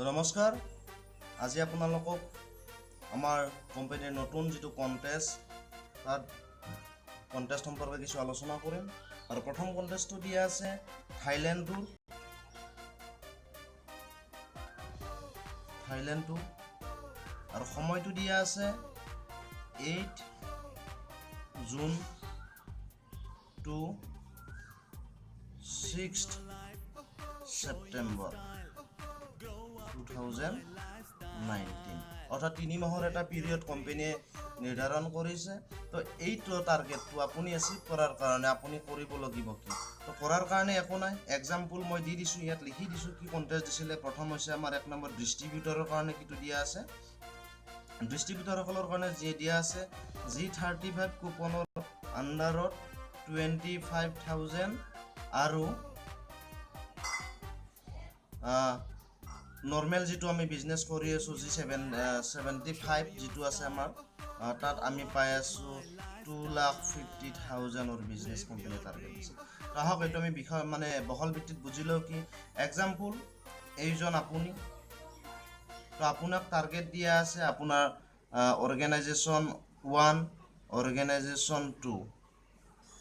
তো নমস্কাৰ, আজি আপোনালোকক আমাৰ কোম্পানীৰ নতুন যিটো কণ্টেষ্ট, তাত কণ্টেষ্ট সম্পৰ্কে কিছু আলোচনা কৰিম। আৰু প্ৰথম কণ্টেষ্টটো দিয়া আছে থাইলেণ্ডটোৰ, থাইলেণ্ডটো আৰু সময়টো দিয়া আছে 8 June to 6 September 2019, অৰ্থাৎ 3 মাহৰ এটা পিৰিয়ড কোম্পানীয়ে নিৰ্ধাৰণ কৰিছে। তো এইটো টাৰ্গেটটো আপুনি এচিভ কৰাৰ কাৰণে আপুনি কৰিব লাগিব কি? তো কৰাৰ কাৰণে একো নাই, এক্সাম্পল মই দি দিছোঁ, ইয়াত লিখি দিছোঁ কি কণ্টেষ্ট দিছিলে। প্ৰথম হৈছে আমাৰ 1 নম্বৰ ডিষ্ট্ৰিবিউটৰৰ কাৰণে কিটো দিয়া আছে, ডিষ্ট্ৰিবিউটৰসকলৰ কাৰণে যি দিয়া আছে G35 কুপনৰ আণ্ডাৰত 25,000 আৰু নৰ্মেল যিটো আমি বিজনেছ কৰি আছোঁ G75 যিটো আছে আমাৰ, তাত আমি পাই আছোঁ 2,50,000 বিজনেছ কোম্পানীয়ে টাৰ্গেট দিছে। তো আহক এইটো আমি বিষয় মানে বহল ভিত্তিত বুজি লওঁ কি। এক্সাম্পল এইজন আপুনি, তো আপোনাক টাৰ্গেট দিয়া আছে আপোনাৰ অৰ্গেনাইজেশ্যন 1, অৰ্গেনাইজেশ্যন 2,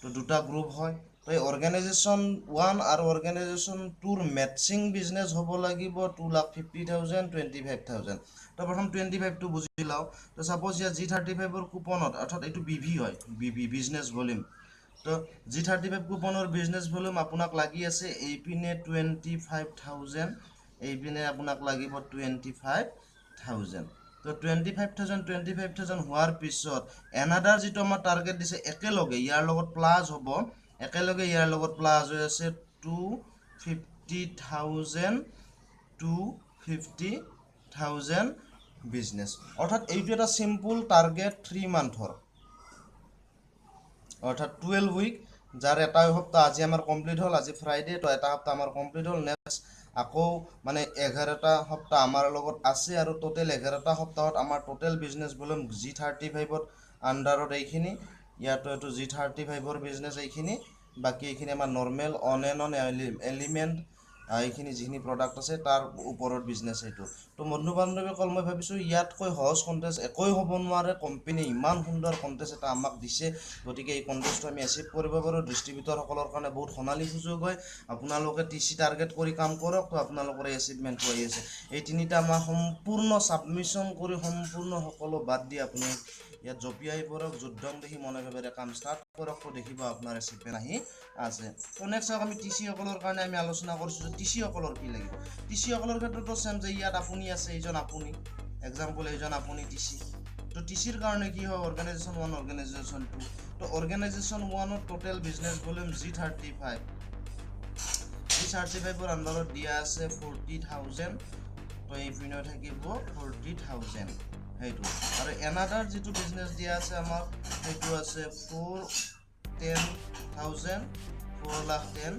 তো দুটা গ্ৰুপ হয়। তো এই অৰ্গেনাইজেশ্যন 1 আৰু অৰ্গেনাইজেশ্যন 2ৰ মেটচিং বিজনেছ হ'ব লাগিব 2,50,000, 25,000। তো প্ৰথম 25টো বুজি লওঁ। তো ছাপ'জ ইয়াত G35ৰ কুপনত, অৰ্থাৎ এইটো বি ভি হয়, বি ভি বিজনেছ ভলিউম। তো G35 কুপনৰ বিজনেছ ভলিউম আপোনাক লাগি আছে এইপিনে 25,000, এইপিনে আপোনাক লাগিব 25,000। তো 25,000, 25,000 হোৱাৰ পিছত এনাডাৰ যিটো আমাৰ টাৰ্গেট দিছে একেলগে ইয়াৰ লগত প্লাছ হ'ব, একেলগে ইয়াৰ লগত প্লাছ হৈ আছে 250,000, 250,000 বিজনেছ। অৰ্থাৎ এইটো এটা চিম্পুল টাৰ্গেট 3 মান্থৰ, অৰ্থাৎ 12 উইক, যাৰ এটা সপ্তাহ আজি আমাৰ কমপ্লিট হ'ল, আজি ফ্ৰাইডে, তো এটা সপ্তাহ আমাৰ কমপ্লিট হ'ল। নেক্সট আকৌ মানে 11টা সপ্তাহ আমাৰ লগত আছে আৰু টোটেল 11টা সপ্তাহত আমাৰ টোটেল বিজনেছ ভলিউম G35ত আণ্ডাৰত এইখিনি, ইয়াতো এইটো G35ৰ বিজনেছ এইখিনি, বাকী এইখিনি আমাৰ normal on and on element এইখিনি যিখিনি প্ৰডাক্ট আছে তাৰ ওপৰত বিজনেছ এইটো। তো বন্ধু বান্ধৱীসকল, মই ভাবিছোঁ ইয়াতকৈ সহজ কণ্টেষ্ট একোৱেই হ'ব নোৱাৰে। কোম্পানীয়ে ইমান সুন্দৰ কণ্টেষ্ট এটা আমাক দিছে, গতিকে এই কণ্টেষ্টটো আমি এচিভ কৰিব পাৰোঁ। ডিষ্ট্ৰিবিউটৰসকলৰ কাৰণে বহুত সোণালী সুযোগ হয়। আপোনালোকে টি চি টাৰ্গেট কৰি কাম কৰক, তো আপোনালোকৰ এই এচিভমেণ্টটো আহি আছে। এই 3টা মাহ সম্পূৰ্ণ ছাবমিশ্যন কৰি সম্পূৰ্ণ সকলো বাদ দি আপুনি ইয়াত জঁপিয়াই পৰক, যুদ্ধং দেখি মনে ভাৱেৰে কাম ষ্টাৰ্ট কৰক, তো দেখিব আপোনাৰ এচিভমেণ্ট আহি আছে। তো নেক্সট চাওক, আমি টি চিসকলৰ কাৰণে আমি আলোচনা কৰিছোঁ যে টি চিসকলৰ কি লাগিব। টি চিসকলৰ ক্ষেত্ৰতো চেম, যে ইয়াত আপুনি আছে, এইজন আপুনি, এক্সাম্পল এইজন আপুনি টি চি। তো টি চিৰ কাৰণে কি হয়, অৰ্গেনাইজেশ্যন 1, অৰ্গেনাইজেশ্যন 2। তো অৰ্গেনাইজেশ্যন 1ত টোটেল বিজনেছ ভলিউম G35, G35ৰ আণ্ডাৰত দিয়া আছে 40,000, তো এইপিনেও থাকিব 40,000 সেইটো। আৰু এনাডাৰ যিটো বিজনেছ দিয়া আছে আমাক, সেইটো আছে 410,000, 4,10,000।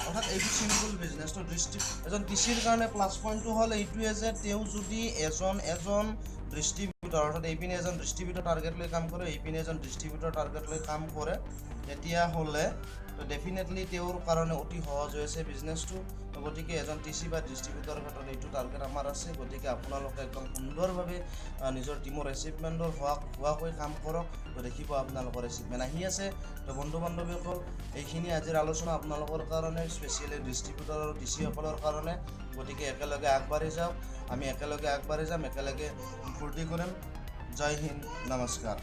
অৰ্থাৎ এইটো চিম্পুল বিজনেছ। তো এজন টি চিৰ কাৰণে প্লাছ পইণ্টটো হ'ল এইটোৱে যে তেওঁ যদি এজন এজন ডিষ্ট্ৰিবিউটৰ, অৰ্থাৎ এইপিনে এজন ডিষ্ট্ৰিবিউটৰ টাৰ্গেট লৈ কাম কৰে, এইপিনে এজন ডিষ্ট্ৰিবিউটৰ টাৰ্গেট লৈ কাম কৰে, তেতিয়াহ'লে তো ডেফিনেটলি তেওঁৰ কাৰণে অতি সহজ হৈ আছে বিজনেছটো। তো গতিকে এজন টি চি বা ডিষ্ট্ৰিবিউটৰৰ ক্ষেত্ৰত এইটো টাৰ্গেট আমাৰ আছে। গতিকে আপোনালোকে একদম সুন্দৰভাৱে নিজৰ টীমৰ এচিভমেণ্টৰ হোৱাকৈ কাম কৰক, তো দেখিব আপোনালোকৰ এচিভমেণ্ট আহি আছে। তো বন্ধু বান্ধৱীসকল, এইখিনি আজিৰ আলোচনা আপোনালোকৰ কাৰণে, স্পেচিয়েলি ডিষ্ট্ৰিবিউটৰ আৰু টি চিসকলৰ কাৰণে। গতিকে একেলগে আগবাঢ়ি যাওক, আমি একেলগে আগবাঢ়ি যাম, একেলগে ফূৰ্তি কৰিম। জয় হিন্দ, নমস্কাৰ।